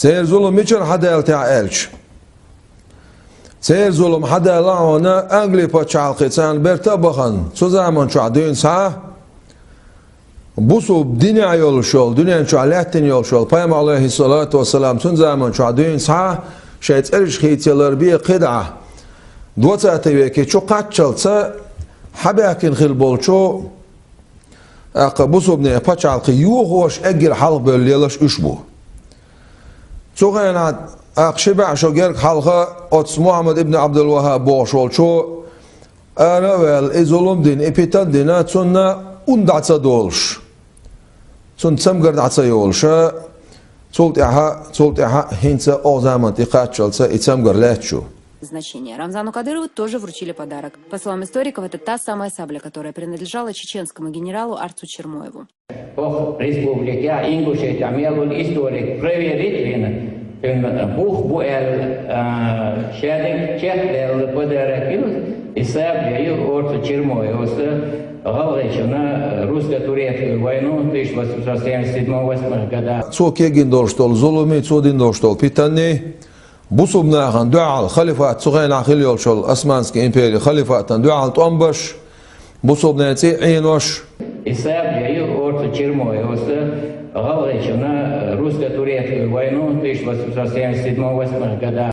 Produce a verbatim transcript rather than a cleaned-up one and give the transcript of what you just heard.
Церан зулам мичара хьадаьлла техьа аьлча? Церан зулам хьадаьлла хьуна Англи пачхьалкхе царна берта а бахана, цу заман чохь дуьйна схьа бусулба динехь йолуш йолу, дуьнен чохь лаьттина йолуш йолу пайхамар, алейхиссалату вассалам, цуьнан заман чохь дуьйна схьа шайн цӀераш хийцаялар бен кхидӀа, двадцатый веке чу кхаччалца хьабаьхкина хилла болчу, тӀаккха бусулбанийн пачхьалкх йохош эггара хьалха бевлла лелаш уьш бу. Цу хенахь, тӀаккха ши бӀе шо герга хьалха оцу Мухьаммад ибн Абдул-Ваххаб бохуш волчо ара а ваьлла, и зулам дина, и питан дина, цунна ун дӀа ца долуш, цунна цамгар дӀа ца йолуш, цул тӀаьхьа, цул тӀаьхьа хӀинца оха заман тӀе кхаччалца и цамгар лаьтташ ю. Значение. Рамзану Кадырову тоже вручили подарок. По словам историков, это та самая сабля, которая принадлежала чеченскому генералу Арцу Чермоеву. ХӀокху республикехь, Ингушетехь мел волу историк проверить вина, цуьнан бух бу аьлла, а, шадерг чекхдаьлла подарок ю, и сабля ю Арцу Чермоевс гӀалгӀайчунна русско-турецкую войну тысяча восемьсот семьдесят седьмого-восьмого года. Цо кегийна долуш долу зуламе, цо дина долуш долу питанне, бусулба нахана дуьхьал халифат, цу хенахь хилла йолчу Османский империн халифатан дуьхьал тӀом беш, бусулбанийн цӀе а Ӏенош. И сабля ю Арцу Чермоевс гӀалгӀайчунна русско-турецкую войну тысяча восемьсот семьдесят седьмого-восьмого года.